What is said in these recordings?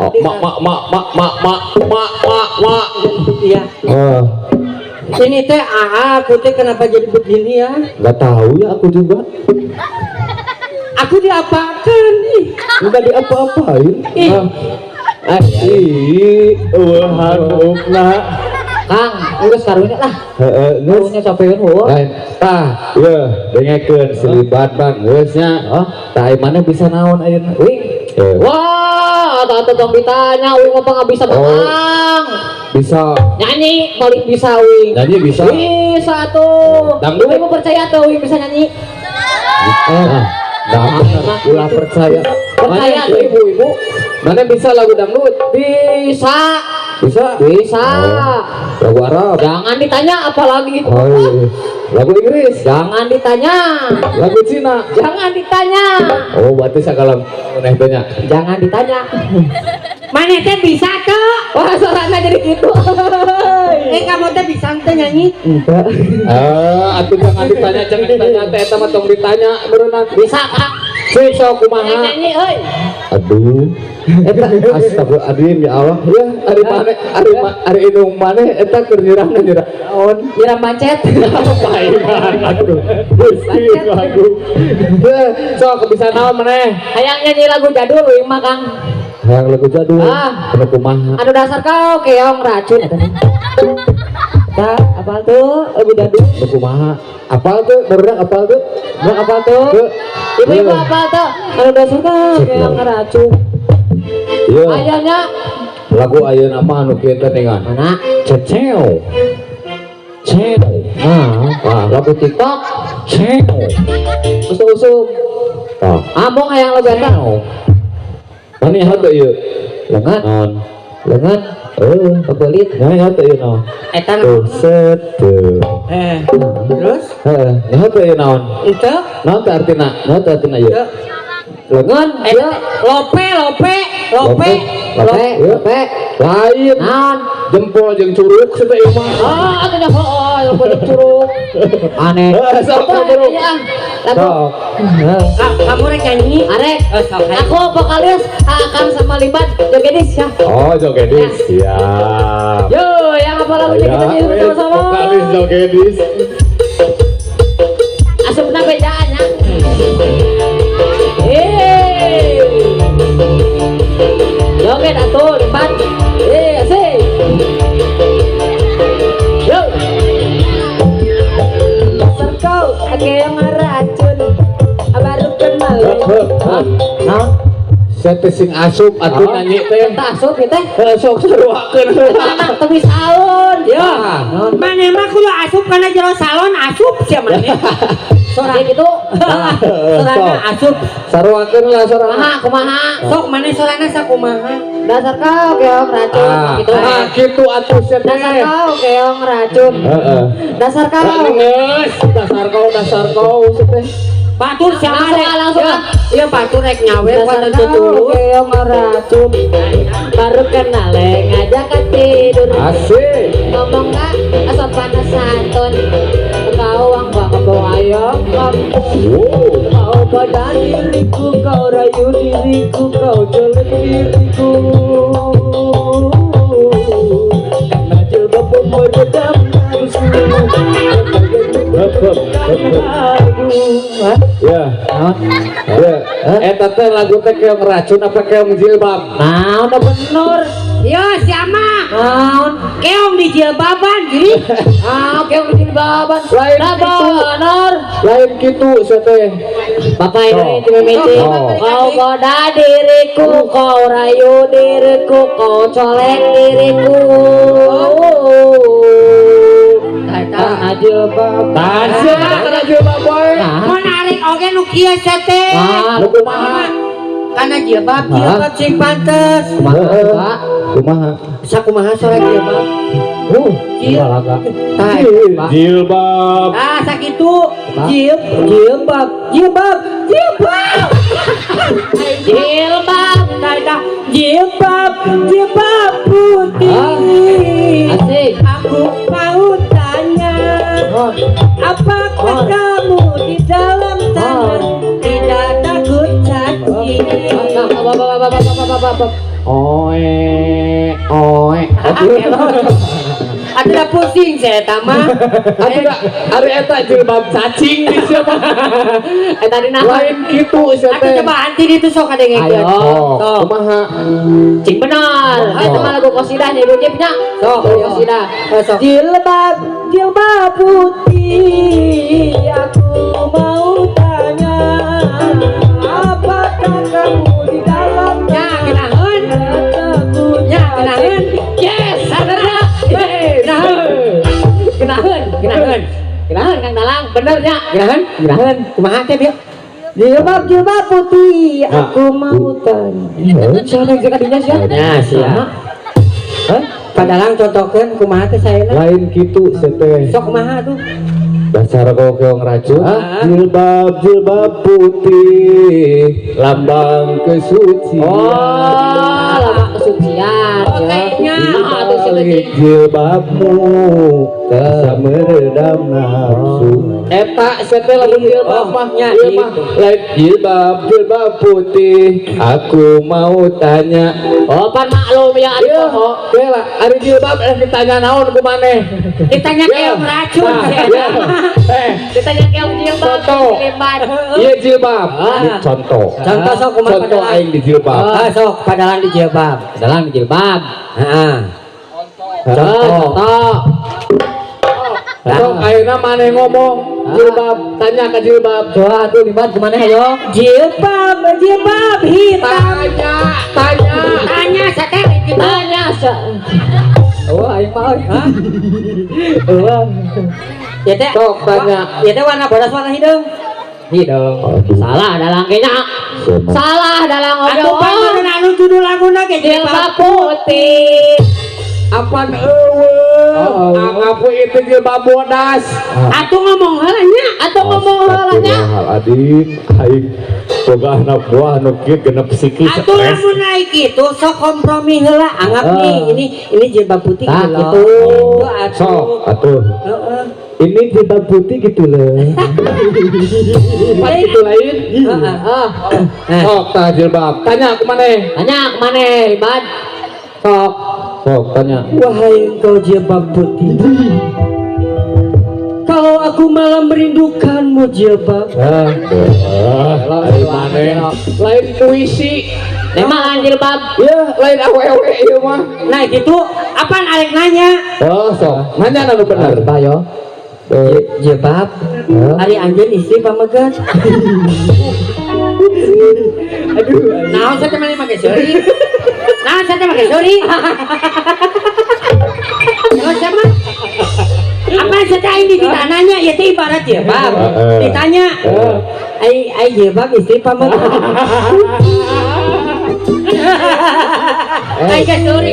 Oh, mak mak mak mak mak mak mak mak mak. Iya. Oh, Ini teh AA, aku teh kenapa jadi begini ya? Nggak tahu ya aku juga. Aku diapakan nih? Enggak diapa-apain. Ih. Ah, ih, eueuh handukna. Kang, geus karunya lah. Heeh, geus. Karunya capeun heueuh. Lain. Tah, yeuh, dengekeun selibat bang geus nya. Oh. Tah, ai maneh bisa naon ayeuna? Wing. Eh. Wah, atau tong ditanya, Wing apa nggak bisa Oh. Kang. Bisa. Nyanyi paling bisa Wing. Nyanyi bisa? Bisa tuh. Dangdut? Wing mau percaya tuh Wing bisa nyanyi. Ah, nah, bener. Ulah percaya. Percaya Mana tuh ibu-ibu. Mana bisa lagu dangdut? Bisa. Bisa? Bisa. Oh. Lagu Arab. Jangan ditanya apalagi. Oh, iya. Lagu Inggris. Jangan ditanya. Lagu Cina. Jangan ditanya. Oh, berarti segala aneh tanya. Jangan ditanya. Mana teh bisa tuh? Wah, suaranya jadi gitu. Eh, kamu teh bisa teh nyanyi? Enggak. Eh, atuh jangan ditanya teh eta mah tong ditanya berenang. Bisa, Kak. Cik sok kumaha? Nyanyi, euy. Aduh. Eta astagfirullahaladzim ya Allah. Ya, ari maneh ari ari indung maneh eta keur nyirah nyirah naon? Nyiram pancet. Paingan aduh. Gusti lagu. Eh, sok bisa naon maneh? Hayang nyanyi lagu jadul Wing mah, Kang. Hayang lagu jadul. Ah. Anu kumaha? Anu dasar kau keong racun eta. Eta apal tuh lagu jadul? Anu kumaha? Apal tuh, barudak apal tuh? Buat apal tuh? Tuh. Ibu-ibu Iya. apal tuh? Anu dasar kau Cek, keong lah. Racun. Iya. Ayahnya Lagu ayeuna mah anu kieu teh ningan. mana? Ceceo. Ceo. Nah, Wah, lagu TikTok. Ceo. Usum-usum. Tah. Among hayang lagu eta. Ceo. Mana ya teh ieu? Lengan, Naon? lengan, Eh, kebelit. nah ya teh ieu naon? Eta Tuh, set tuh. eh terus Heeh, nyaho teh ieu naon? itu Naon teh artina? Naon teh artina ieu? itu Lengan, eh ya. Lope, lope, lope. Lope, Iya. lope. Lain. Naon? Jempol jeung curug teh ieu mah. Ah, atuh nya oh, jempol jeung curug. Aneh. Eh, sok, Apa, curug. iya, lagu. Sok. Kamu rek nyanyi? Arek, Eh, sok, ayo. aku vokalis akan sama Libat Jogedis ya. Oh, jogedis. Siap. Yo, yang apa lagunya kita nyanyi bersama-sama. Vokalis jogedis. Asupna bejaan ya. Eh. Joget atuh Libat. Eh, asik. Yo. Dasar kau yang racun baru kenal. Hah? Naon? Saya teh sing asup atuh nyanyi teh. Tah asup ieu teh. Heuh, sok saruakeun. Anak teu bisaeun. Ya, maneh mah kudu asup kana jero salon asup sia maneh. Sora Jadi gitu. Sorana asup. Saruakeun lah sorana. Kumaha kumaha? Sok maneh sorana sakumaha? Dasar kau keong racun Ah, gitu. ah, gitu atuh sia teh. Dasar kau keong racun. Heeh. Dasar kau. Geus, dasar kau sia teh. Batur siapa Langsung rek? ah, langsung Ya, ah. ya batur rek nyawer Dasar pada kau tutulus. keong racun. Baru kenal ngajak tidur. Asik. Ngomong gak sopan santun. Kau uang bawa ayam kampung. Wow. Kau pada diriku, kau rayu diriku, kau colek diriku. Karena jilbabmu meredam nafsu. Hup, hup, hup, hup. Aduh, Ya. Ya. Eta teh lagu teh keong racun apa keong jilbab? Nah, udah bener. Yo, siapa? Naon? Keong di jilbaban, jadi. Ah, keong di jilbaban. Lain Nah, gitu. bener. Lain kitu sia teh. Bapak ini Oh. mimiti. Oh. Kau goda diriku, kau rayu diriku, kau colek diriku. Karena jilbab. Tah sia kana jilbab wae. Nah, Mau narik oge nu kieu sia teh. Nah, Nu kumaha? Karena jilbab, jilbab sing pantes. Kumaha, Heeh. Pak? Kumaha? Sakumaha sora jilbab? Balaga. Tah, Jilbab. ah, sakitu. Jilbab, jilbab, jilbab. Jilbab. Tah, tah. Jilbab, jilbab putih. Asik. Aku mau tanya, apakah kamu di dalam tanah tidak takut cacing? Oe oe. Atuh. Atuh da pusing saya eta mah. Atuh da ari eta jilbab cacing di sia mah. Eta dina Lain kitu sia Atuh teh. coba anti ditu sok kadengekeun. Ayo. Oh, Sok. kumaha? Cing benar. Eta mah lagu qasidah nya Ibu Jip nya. Sok, Lagu ayo. qasidah. Eh, sok. Jilbab, jilbab putih, aku mau tanya, apakah kamu di dalam Ya, kenaheun. Ya, kenaheun. Yes, sadarnya. Kenaheun. Kenaheun, kenaheun. Kenaheun Kang Dalang, bener nya. Kenaheun? Kenaheun. Kumaha teh, Bieu? Jilbab, jilbab putih, Nah. aku mau tanya. Siapa yang jaga dinya sih? Nah, siap. Hah? Padalang contohkeun kumaha teh saena? Lain kitu sia teh. Sok kumaha tuh? Dasar keong racun. Ah. Jilbab jilbab putih, lambang kesucian. Oh, lambang kesucian. Oh, ya. kayaknya. Nah, atuh si Balik Cing. jilbabmu bisa meredam nafsu. Eta sia teh lamun jilbab Oh, mah nya, ieu mah gitu. lain jilbab jilbab putih. Aku mau tanya. Oh, pan maklum ya ari Iya, poho. bela, ari jilbab eh ditanya naon ku maneh? Ditanya Ya. keong racun Nah, sia ya. eta mah. Eh, Ditanya keong jilbab, Contoh. jilbab. iya jilbab. Ah. Ini contoh. Contoh sok kumaha Contoh padalang? aing di jilbab. Ah, sok padalang di jilbab. Dalang di jilbab. Heeh. Contoh. Contoh. Sok ayeuna maneh ngomong jilbab, tanya ke jilbab. Coba atuh libat kumaha ayo. Jilbab, jilbab hitam. Tanya, tanya. Tanya sate gitu. Tanya sa. Oh, aing mah euy. Hah? Eueuh. Ya teh. Sok tanya. Ya teh warna bodas warna hideung. Hideung. Aduh. Salah dalang kayaknya. Sama. Salah dalang oge. Atuh pan meureun anu judul laguna ge Jilbab putih. Apan eueuh? Oh, oh. Anggap we itu jilbab bodas. Atuh ngomong heula nya. Atau ngomong heula nya. Astagfirullahaladzim, aing boga anak buah nu kieu genep psikis Atuh stres. lamun naik itu sok kompromi heula anggap Ah. nih ini jilbab putih Tah, gitu loh. gitu. Tuh, atuh. Sok atuh. Heeh. Ini jilbab putih gitu loh. Pan itu lain. Heeh. Ah, Eh. Sok tah jilbab. Tanya ku maneh. tanya kemana libat? Sok. Sok tanya. Wahai engkau jilbab putih. Kalau aku malam merindukanmu jilbab. Ah, lain maneh. Lain puisi. Memang lain jilbab. Ya, lain awewe ieu mah. Nah gitu, apaan arek nanya? Oh, sok. Nanya anu bener. Coba yo. Jilbab. Hah? Ari anjeun istri pameget. Aduh. Naon saya teh maneh make seuri? Naon saya teh make seuri? Naon saya mah? Apa saya teh ini ditanya ya teh ibarat jilbab. Heeh. Ditanya. Heeh. Ai ai jilbab istri pameget. Ai ge seuri.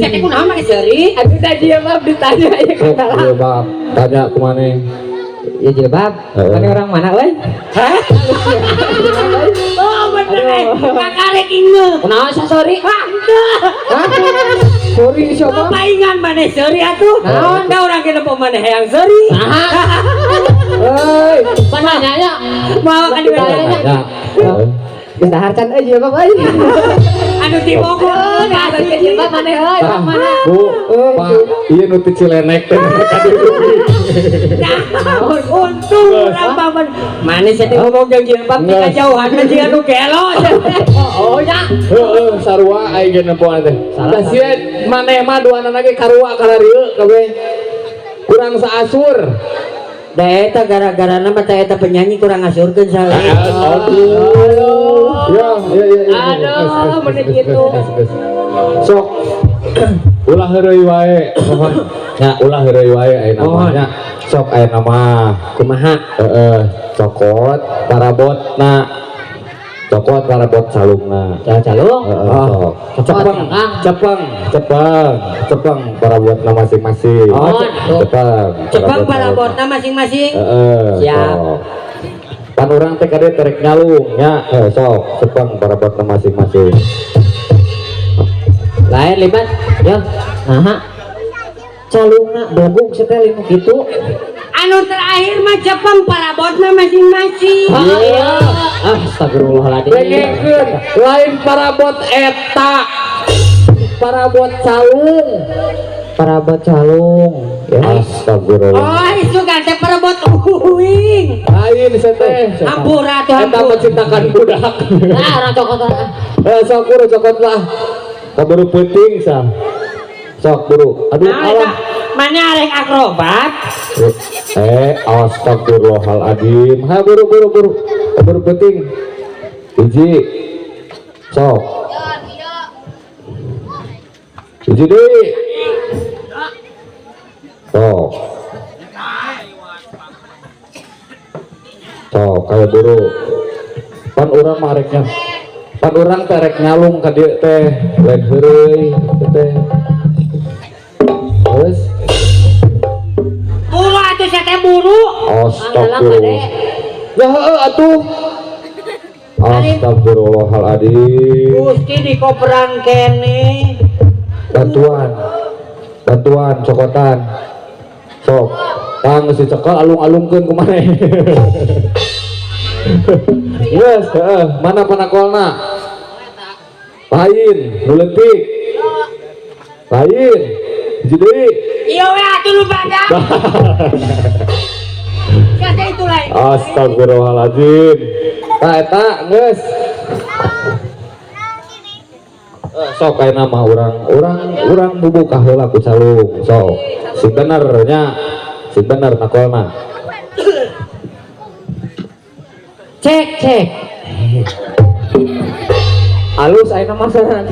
Saya teh kunaon make seuri? Aduh tadi jilbab ditanya ya Sok kata. jilbab. Tanya ku maneh. Ya jilbab. Heeh. Mana orang mana euy? Hah? Oh bener eh. Makarek inge. Kunaon sa sorry? Hah? Hah? Sorry siapa? Paingan maneh seuri atuh. Naon? Da urang ge nempo maneh hayang seuri. Nah, Hei. mana nanya? Mau kan Tanya. Tanya. Geus dahar can euy jilbab euy. Anu di Bogor Kasih jilbab maneh euy, Tah, orang mana? Bu, Pak, iya nu ti Cilenek teh. Nah, untung urang paman. Maneh sia teh ngomong jeung jilbab ti kajauhan mah jiga nu gelo. Oh, oh nya. Heeh, sarua aing ge nempoan teh. Salah, Da sia maneh mah duanana ge karua kararieu kabeh. Kurang saasur. Da eta gara-garana mah teh eta penyanyi kurang ngasurkeun salah. Aduh. Ya, ya, ya, ya. Aduh, bener gitu. Sok ulah heureuy wae. Nya ulah heureuy wae ayeuna mah nya. Sok ayeuna mah. Kumaha? Heeh, cokot parabotna. Cokot parabot calungna. Calung. Heeh, sok. Cepeng, Cepeng, cepeng, cepeng parabotna masing-masing. Oh, Cepeng. Cepeng parabotna masing-masing. Heeh. Siap. sok. Pan urang teh kade terek nyalung nya, sok cepeng parabotna masing-masing. Lain libat. Ya. Naha. Calungna belegug setel nu kitu. Anu terakhir mah cepeng parabotna masing-masing. Iya. Astagfirullahaladzim. Dengekeun, lain parabot eta. Parabot calung. Parabot calung. Ya. Astagfirullah. Oh, itu kan teh parabot uing. Lain teh. Hampura tuh. Eta menciptakan budak. Nah, orang cokot. Sok buru cokot lah. Kaburu peuting sah. Sok buru. Aduh, nah, alah. Mana arek akrobat? Astagfirullahaladzim. Ha buru buru buru. Kaburu peuting. Hiji. Sok. Hiji deui. Sok. Sok kayak buru. Pan urang mah areknya. Pan urang teh rek nyalung ka dieu teh, lain heureuy teh. Terus buru atuh sia teh buru. Astagfirullah. Ya heueuh atuh. Astagfirullahaladzim. Gusti di koperan kene. Bantuan. Bantuan cokotan. Sok. Tang geus dicekel alung-alungkeun ku maneh. Geus, heeh, mana panakolna? Lain, nu leutik. Lain. Hiji deui. Ieu we atuh nu badak. Sia teh itu lain. Astagfirullahaladzim. Tah eta geus. Sok ayeuna mah urang bubuka heula ku calung. Sok. Sing bener nya. Sing bener nakolna. Cek cek. Alus ayeuna mah sareng.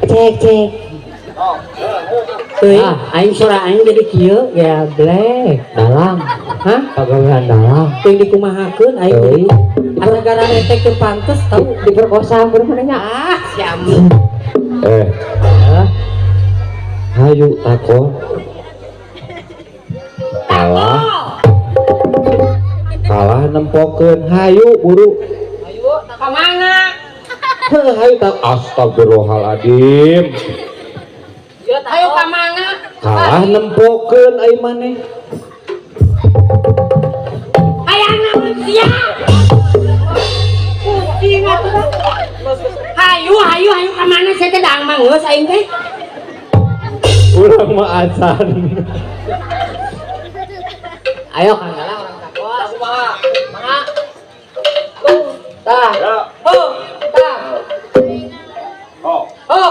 Cek cek. Euy, aing sora aing jadi kieu ya blek. Dalang. Hah? Pagawean dalang. Teuing dikumahakeun aing Euy. Asa gara retek teu pantes tau diperkosa bener nya. Ah, siam. Hayu takon. Kalah. Kalah nempokeun hayu buru. Hayu ka mana? Heuh hayu tak astagfirullahaladzim. Hayu ka mana? Kalah nempokeun ai maneh. Hayang naon sia? Kucing atuh. Hayu hayu hayu ka mana sia teh daang mah geus aing teh. Urang mah acan. Ayo Kang Galang urang takol. Kumaha? Mangga. Tah. Ho, tah. Ho. Ho.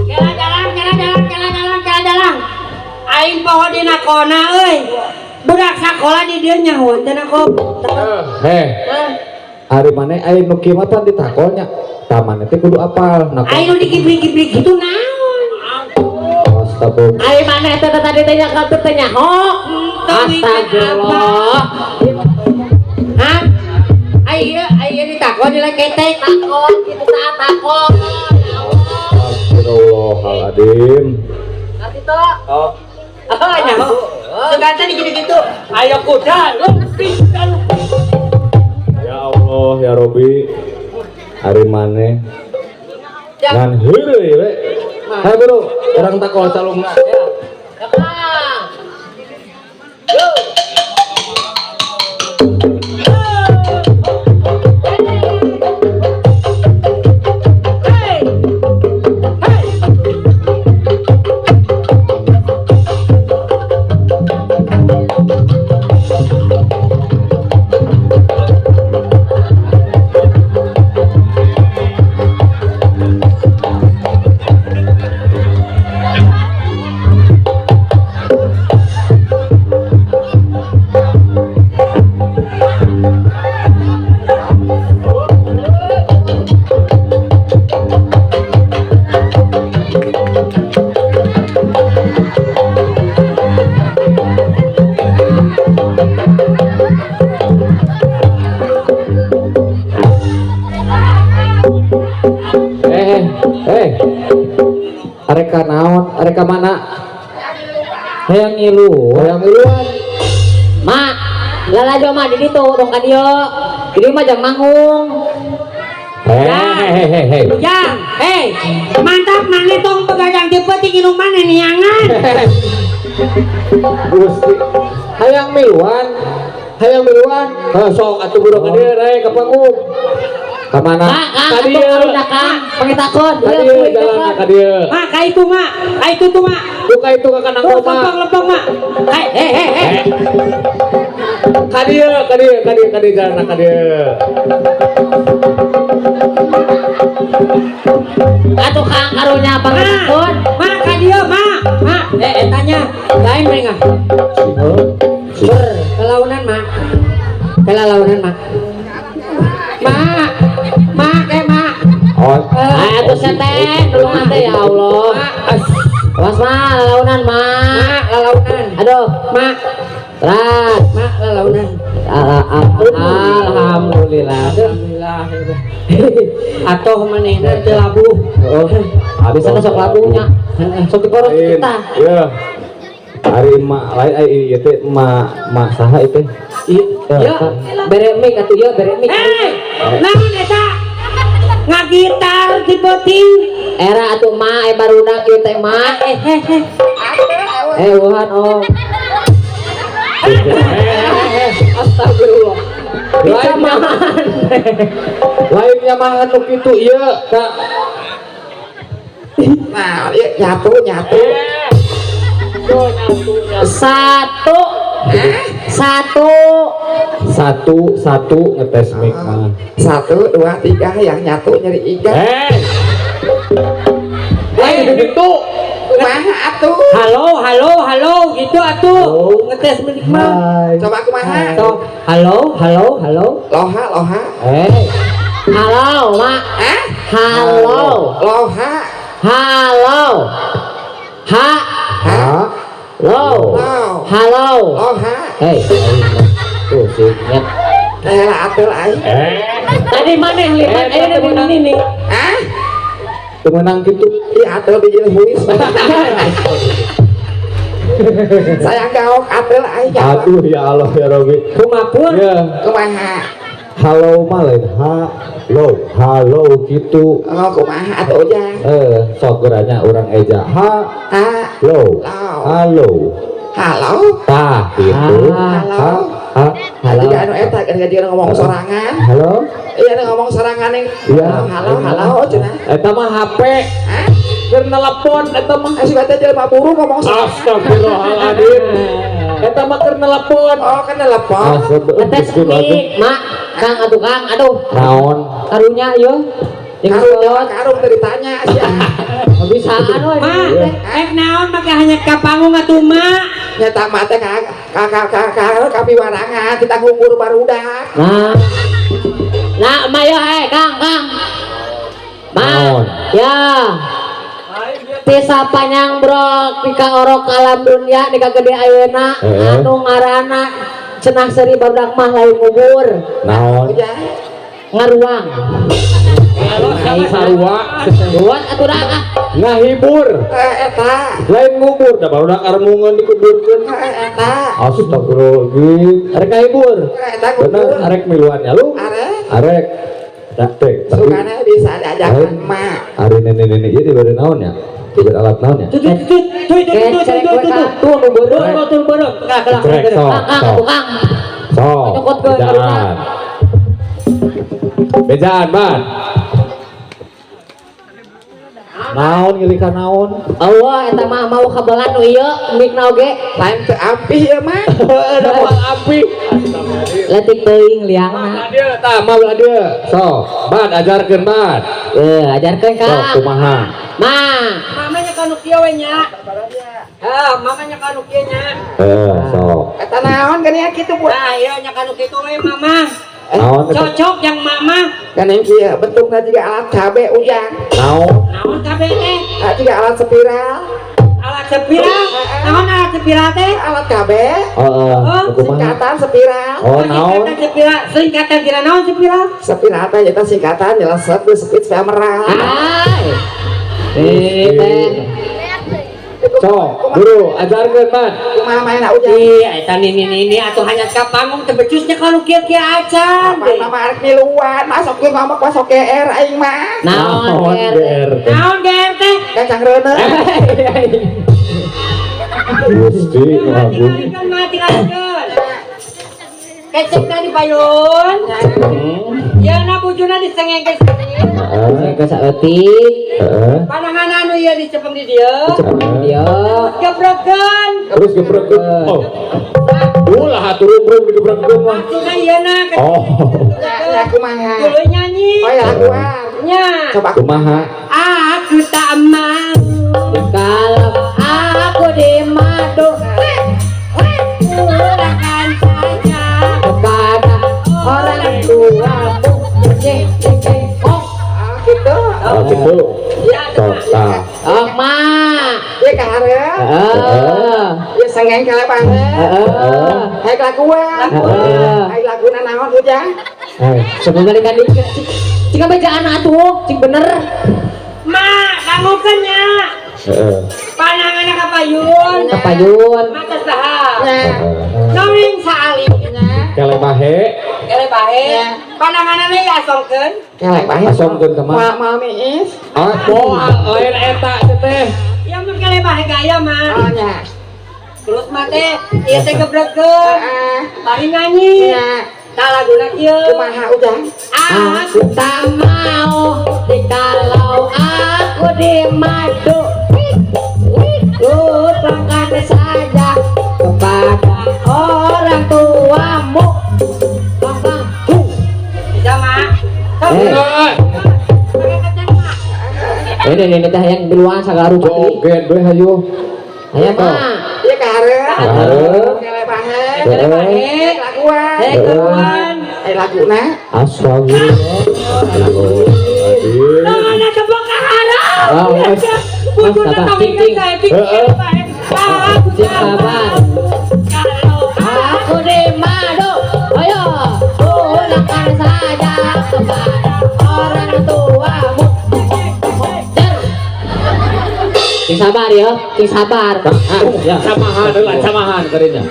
Kela dalang, kela dalang, kela dalang, kela dalang. Aing poho dina kona euy. Budak sakola di dieu nyahoan teh na kop. Heh. Ari maneh aya nu kieu mah pan ditakolnya. Tah maneh teh kudu apal. Aing nu dikibrik-kibrik kitu naon? Astagfirullah. Ari maneh teh tadi teh nyaho teh nyaho. Astagfirullah. Hah? Ayo ayo ditakon di ketek. Takon kitu tah takon. Astagfirullahaladzim. Ngerti toh? Oh. Oh, nyaho. Seganten gitu-gitu. Ayo kuda lumping. Ya Allah ya Robi. Ari maneh. Ngan heureuy we. Hayu bro, urang takol calungna. Ya Kang. Yo. Hey. Hey. Areka naon? Areka mana? Hayang ngilu. Hayang ngiluan. Mak, lalajo mah di ditu tong ka dieu. Di mah jang manggung. Hehehe. Jang, hei. Mantap maneh tong begadang ti peuting inung maneh niangan. Gusti, hayang miluan. Hayang miluan. Heuh sok atuh buru ka dieu rek ka panggung. Ka mana? Kang, Ka dieu. atuh Kang, pangitakon. Ka dieu jalan ka dieu. Ma, ka itu ma, ka itu tuh ma. Buka itu ka kanang Tuh koma. lempeng-lempeng ma. Hai, eh eh eh. Ka dieu, ka dieu, ka dieu, ka dieu jalan ka dieu. Atuh Kang karunya pangitakon. Ma, ka dieu ma. Ma, eh tanya. Lain mereka. Kelaunan ma. Kelaunan ma. Ma, ma, eh ma. Oh. Ah, atuh seteh, nulungan teh ya Allah. Ma, as. Awas ma, lalaunan ma. Ma, lalaunan. Aduh, Ma, teras. ma, lalaunan. Alhamdulillah. Alhamdulillah. Atoh manehna teu labuh. Oh. Bisa sok labuhnya. Sok dikorot kita. Iya. Ari emak lain ai ieu teh emak emak saha ieu teh? Iya. Bere mic atuh ieu, bere mic. Hei, naon eta? Ngagitar di beuting. Era atuh ma, eh barudak ieu teh ma. Eh eh eh. Eh wuhan om. Astagfirullah. Bisa mahan. Lain nyamahan nu kitu ieu ka. Nah, ieu nyatu nyatu. Satu. Satu. Satu satu ngetes mic mah. 1 2 3 yang nyatu nyeri iga. Eh. Lain gitu. Kumaha atuh? Halo, halo, halo gitu atuh. Halo. Ngetes mic mah. Hai. Coba kumaha? Tuh, halo, halo, halo. Loha, loha. Eh. Halo, Mak. Hah? Halo. Loha. Halo. Ha. Ha. Lo. Lo. Halo. Loha. Hei. Tuh sih. Ya. Eh lah atuh aing. Eh. Tadi mana yang lipat? Eh, Eh, ini ini. Hah? Teu meunang kitu. Ih atuh bijil huis. Sayang gaok atuh aing. Aduh ya Allah ya Robi. Kumapur. Ya. Kumaha? Halo mah lain halo, halo gitu. Oh, kumaha atuh ujang? Eh, sok geranya urang eja. Ha, Ha, lo, halo. Halo. Tah gitu. Halo. Ha, ha, Halo. Jika anu eta kan dia ngomong sorangan. Halo. Iya anu ngomong sorangan ning. Iya. Halo, halo cenah. Eta mah HP. Hah? Keur nelpon eta mah. Eh si bata jelema buru ngomong sorangan. Astagfirullahaladzim. Eta mah keur nelpon. Oh, kan nelpon. Ngetes mic, Mak. Kang atuh Kang, aduh. Naon? Karunya ieu. Jeung Karung kolot. karung teu ditanya sia. Bisaan we. Ma, eh naon make hanya ka panggung atuh ma. Nyata mah teh ka ka ka ka ka kapiwarangan kita ngumpul barudak. Nah. Nah, Ma yo eh Kang, Kang. Ma. Naon? Ya. Tisa panjang brok pika orok alam dunia nika gede ayeuna anu ngaranna cenah seuri barudak mah lain ngubur. Naon? Ujang. Ngaruang. Sarua. Buat atuh dah ah. Ngahibur. Eh eta. Lain ngubur da barudak armungeun dikuburkeun. Eh eta. Astagfirullahaladzim. Arek ngahibur. Eh eta Bener, ngubur. arek miluan ya lu. Arek. Arek. Tak teh, tapi Sukana bisa diajakan mak. ari nenek-nenek ieu dibere naon ya? Dibere alat naon ya? Tuh tuh tuh tuh tuh tuh tuh tuh tuh tuh. Tuh nu beureum. Tuh tuh beureum. Kelak kelak. Trek sok, Kang, Kang, sok. atuh Kang. Sok. Nyokot ke Bejaan. Bejaan, Ban. Naon ngilikan naon? Allah eta mah mau kabelan nu ieu micna oge. Lain teu ampih ieu mah. Ada moal api. Letik teuing liangna. Dieu tah mau belah dieu. Sok, Ban ajarkeun Ban. Eh, ajarkeun Sok Kang. kumaha? Ma. Mamanya kanu kieu we nya. Ah, mamanya kanu kieu nya. Eh, sok. Eta naon geuning kitu bu. Nah, ieu nya kanu kitu we mama. Naon eta? Cocok yang mama. Geuning kieu bentukna jiga alat KB ujang. Naon? Naon kabeh teh? Ah, jiga alat spiral. Alat spiral. Naon alat spiral teh? Alat KB. Heeh, Oh, kumaha? Singkatan spiral. Oh, naon? Singkatan spiral, singkatan kira naon spiral? Spiral teh eta singkatan nyelesep geus sepit femoral. Hai. Eh, teh. Sok, guru ajarkeun Ban. Kumaha maena ujang? Iya, eta nini nini atuh hanya ka panggung teh becusnya kalau kieu-kieu acan. Apa nama arek miluan masuk ke ngomong masuk GR aing mah. Naon GR? GR teh? Naon GR teh? Kacang reuneu. Gusti, agung. Tinggalikeun mah tinggalikeun. Kecekna di payun. Ieu na bujuna disengengkeun saeutik. Heeh. Ke saeutik. Heeh. Panangan anu ieu dicepeng di dieu. Cepeng dieu. Gebrekeun. Terus gebrekeun. Oh. Ulah atuh rum-rum digebrekeun mah. Maksudna ieu na. Oh. Ya kumaha? Dulu nyanyi. Oh ya laguan. Nya. Coba Kumaha? Aku tak mau. Kalau aku di madu Pulangkan saja kepada orang tuamu. Cek cek cek. Oh, gitu. Oh, gitu. Ya, Sok tah. oh ma. Ya kaharep. Heeh. Ya sengeng kale banget. Heeh. Hai laguan. Heeh. Hai laguna naon ujang? Eh, Sebelum balikan deui cing bejaan atuh, cing bener. Ma, dangukeun nya. Heeh. Pananganna ka payun. Kapayun. Mata saha? Nya. Nongeng saali. Kele bahe, Kele bahe. Pananganna we asongkeun. Kele bahe. asongkeun ka mana? Moal moal miis. Ah, moal lain eta teh. Ya mun kele bahe gaya mah. Oh nya. Terus mah teh ieu teh gebrekeun. Heeh. Bari nyanyi. Nya. Tah laguna kieu. Kumaha ujang? Aku Aku tak mau dikalau aku di madu. Lupakan saja kepada orang tuamu. Bang bang, hu. Bisa mah. Eh. Ini ini teh yang duluan sagala rupa. Joget we hayu. Ayo mah. Ya kaharep. Kaharep. Kele bahe. Kele bahe. Laguan. Hei kawan. Eh laguna. Astagfirullah. Tanganna tepok ka hareup. Oh, wes. Bujuna Mas, sabar. tawingan Cing, cing. saeutik Heeh. kele bahe. Aku Cing, tak sabar. mau. Kalau Aku di madu. Ayo, pulangkan saja kepada orang tuamu. Cer. Cing sabar ya, cing sabar. Ya, samahan heula, samahan karinya.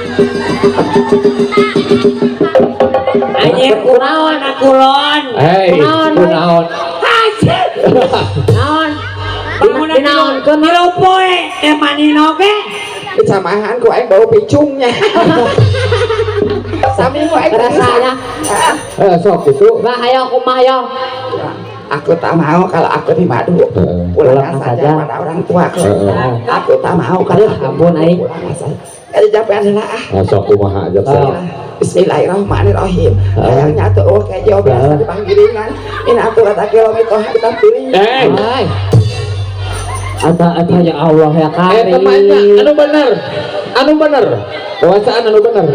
Anjir kunaon akulon. Hei, Kunaon, kunaon? Anjir. Naon? Bangunan Dinaonkeun tilu poe teh manino ge. Samahan ku aing bau picungnya. Sami ku aing rasanya. Eh, sok gitu. Bah, ayo kumaha ayo. Aku tak mau kalau aku di madu. Heeh. Pulangkan Pulangkan saja saja. pada orang tuaku. Heeh. Aku tak mau kalau Aduh, ampun, aing. Pulangkan saja. Eh japean heula ah. Ah, sok kumaha aja Sok. Bismillahirrahmanirrahim. Hayang nyatu oh kayak jauh biasa Heeh. di panggiringan. Ini aku kata kilometer kita pilih. Eh, Hai. Ada ada ya Allah ya eh temannya Karim. anu bener. Anu bener. Bacaan anu bener.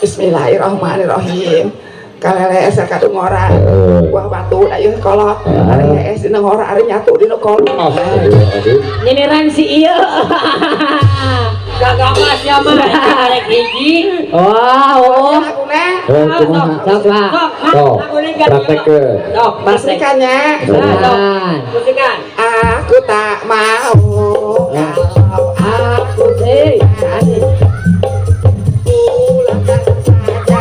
Bismillahirrahmanirrahim. Kalele esa kadungora. Heeh. Buah batu da ieu kolot. Heeh. Ari hees dina ngora ari nyatu dina kolot. Astagfirullahaladzim. Nyiniran si ieu. Gagah mas ya mah arek hiji. Wah, oh. Laguna. Eh, kumaha? Sok, Pak. Sok, Mak, Sok, lagune ganti. praktekkeun. Sok, praktek. Musikannya. Nah, sok. Nah. Musikan. Aku tak mau kalau Aku eh pulangkan saja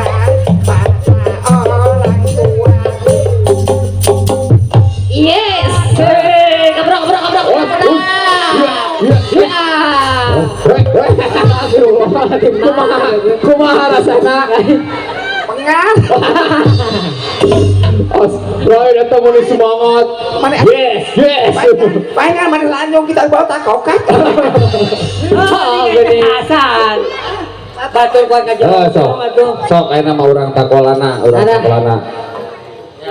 pada orang tuaku. Yes. Kebrok kebrok kebrok kebrok. Iya, Ya. Astagfirullahaladzim. Kumaha? Kumaha rasana? Pengar. Os, lain eta mun semangat. Mana Yes, yes. Palingan mana lanjung kita bawa takokak. Oh, gini. Hasan. Batur kuat ka Eh, sok. Sok ayeuna mah urang takolana, urang Ada. takolana.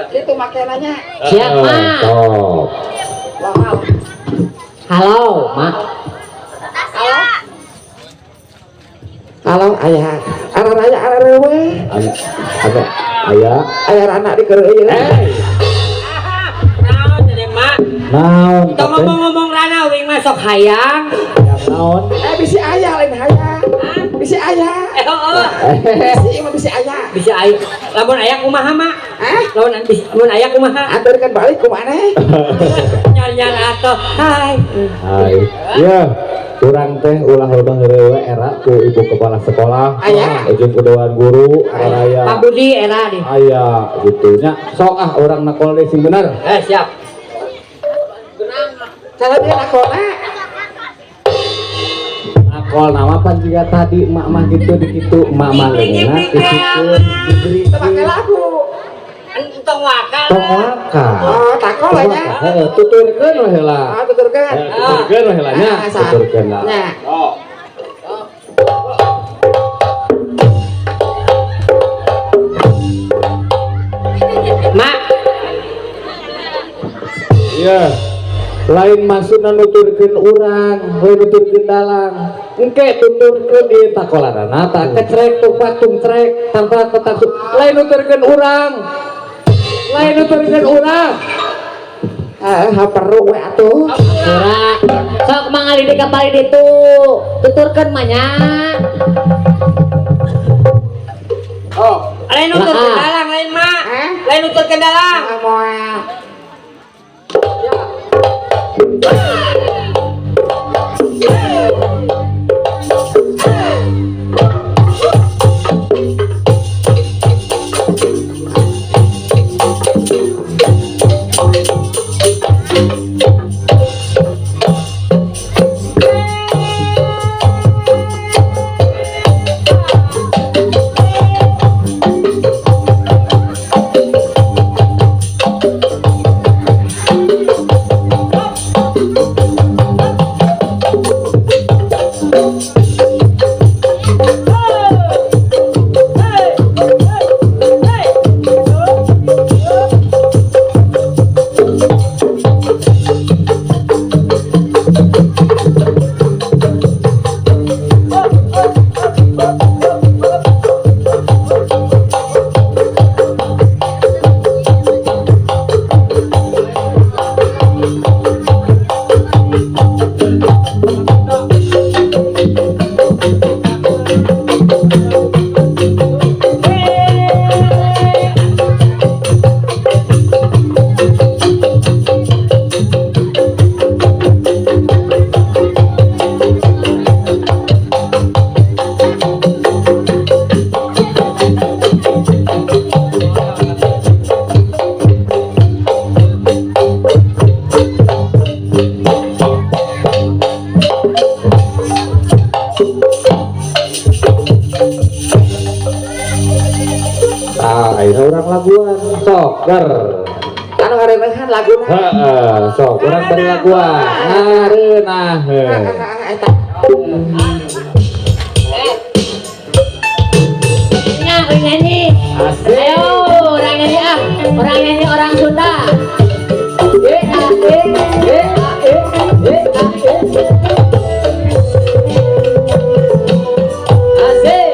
Gitu makanannya. Siap, Eh, Mak. Sok. Wow. Halo, Mak. Halo ayah, arah raya arah rewe, Aya, ada aya. ayah anak di kereuy. Eh, Naon teh, Mak? naon Tong teh? ngomong-ngomong rana wing masuk hayang. Naon? Eh bisi ayah lain hayang, bisi ayah, Eh, oh, oh. bisi mah bisi ayah. Bisa aya. Lamun aya kumaha, Mak? Hah? Lamun lamun aya kumaha? Antarkan balik ke mana? Nyal-nyal atuh. Hai. Hai. Ya, urang teh ulah loba heurewe era ku ibu kepala sekolah. Aya. Jeung ku dewan guru araya. Pak Budi era nih. Aya gitu nya. Sok ah urang nakol deui sing bener. Eh, siap. Cara dia nakona. Takol nama pan juga tadi emak mah gitu dikitu emak mah leungeunna dipikeun diberi. Teu make lagu. Entong waka. Tong waka. Oh, takol nya. Heeh, tuturkeun we heula. Ah, tuturkeun. Tuturkeun we heula nya, tuturkeun lah. Nya. Mak. Iya. Lain maksudna nuturkeun urang, lain nuturkeun dalang. Engke tuturkeun ieu takolarana tah kecrek tupak tungcrek tanpa kotak lain nuturkeun urang. Lain nuturkeun urang. Haperu we atuh. Ora. Sok mangali di kembali ditu. Tuturkeun mah nya. Oh, Lain nuturkeun dalang lain mak. Lain nuturkeun dalang. Moal. Tah, ayeuna urang laguan sok ger. Anu ngareuneuhan laguna. Heeh, sok urang bari laguan. Ngareunah. Eta. Nya nyanyi. Asik. Ayo, orang nyanyi ah. Orang nyanyi orang Sunda. E A E E A E E A E. Asik.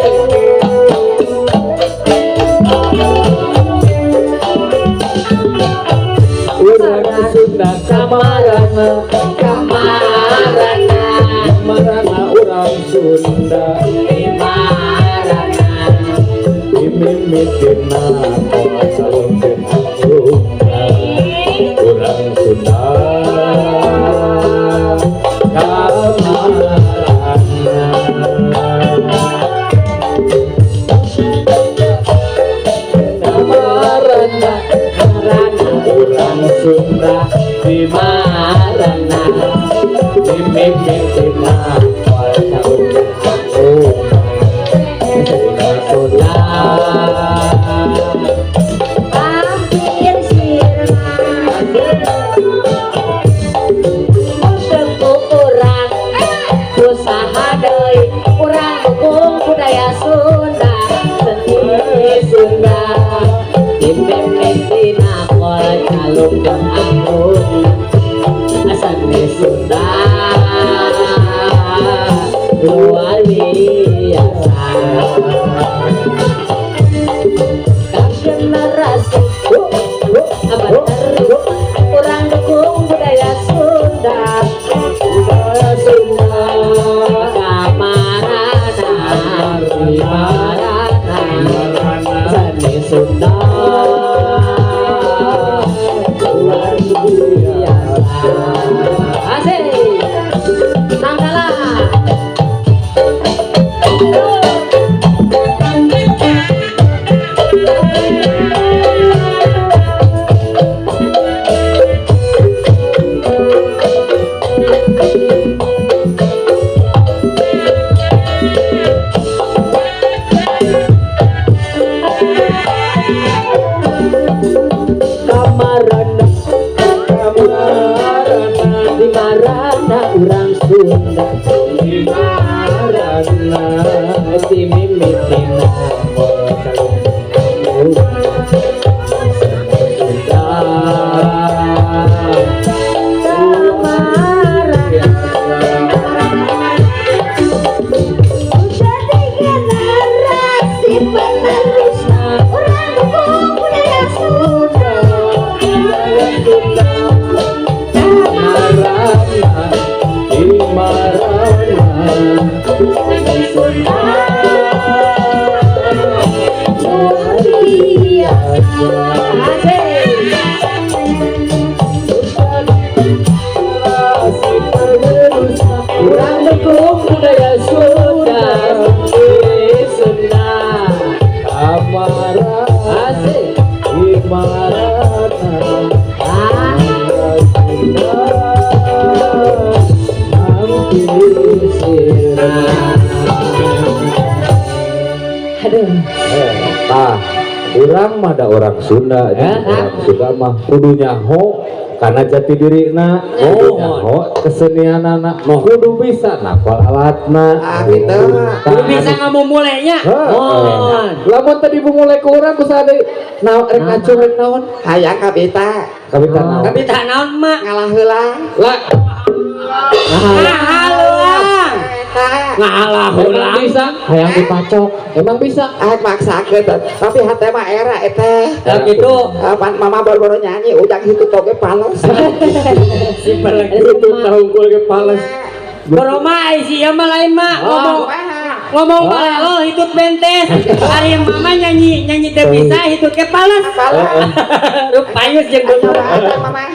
Urang Sunda kamarana, Kamarana, kamarana urang Sunda. Marana. Mimitina calon urang Sunda kamarana. Kamarana, Marana, urang Sunda di marana. Mimitina calon urang Sunda. Hampir sirna. Teu urang usaha deui urang dukung budaya Sunda seni Sunda dimimpitina kol calung jeung anggun seni Sunda luar biasa. Generasi urang dukung budaya Sunda, budaya Sunda kamarana, marana, seni Sunda luar biasa. Asik, tanggalah. Penerusna. Urang dukung budaya Sunda. Budaya Sunda. Marana, di marana. Sunda luar biasa. Asik. Urang dukung budaya Sunda, Sunda, Amara, Asik. Imarana, Ah. Sunda, hampir sirna. Aduh. Eh, tah, urang mah da orang Sunda, Eh? orang Sunda mah kudu nyaho karena jati dirina, kudu nyaho kesenianana, kudu bisa napal alatna. Ah, gitu. Kudu bisa ngamumulenya. Heeh. Mohon. Lamun tadi bumulai ku urang ku saha deui? Naon rek ngacung rek naon? Hayang kabita. Kabita naon? Kabita naon, Mak? Ngalah heula. Lah, Ngahaluang. Eta. Ngalah emang ulang. bisa? Hayang dipacok. Emang bisa? Ah, maksakeun tapi hate mah era eta. Ya gitu. Ah, pan mama baru-baru nyanyi ujang hitut oge pales. Si peleg. Itu tahungkul ke pales. Boroma ai si ieu mah lain, Mak. Ngomong ngomong balelo hitut bentes. Ari mama nyanyi nyanyi teu bisa hitut ke pales. Pales. Rupayus jeung Coba mama.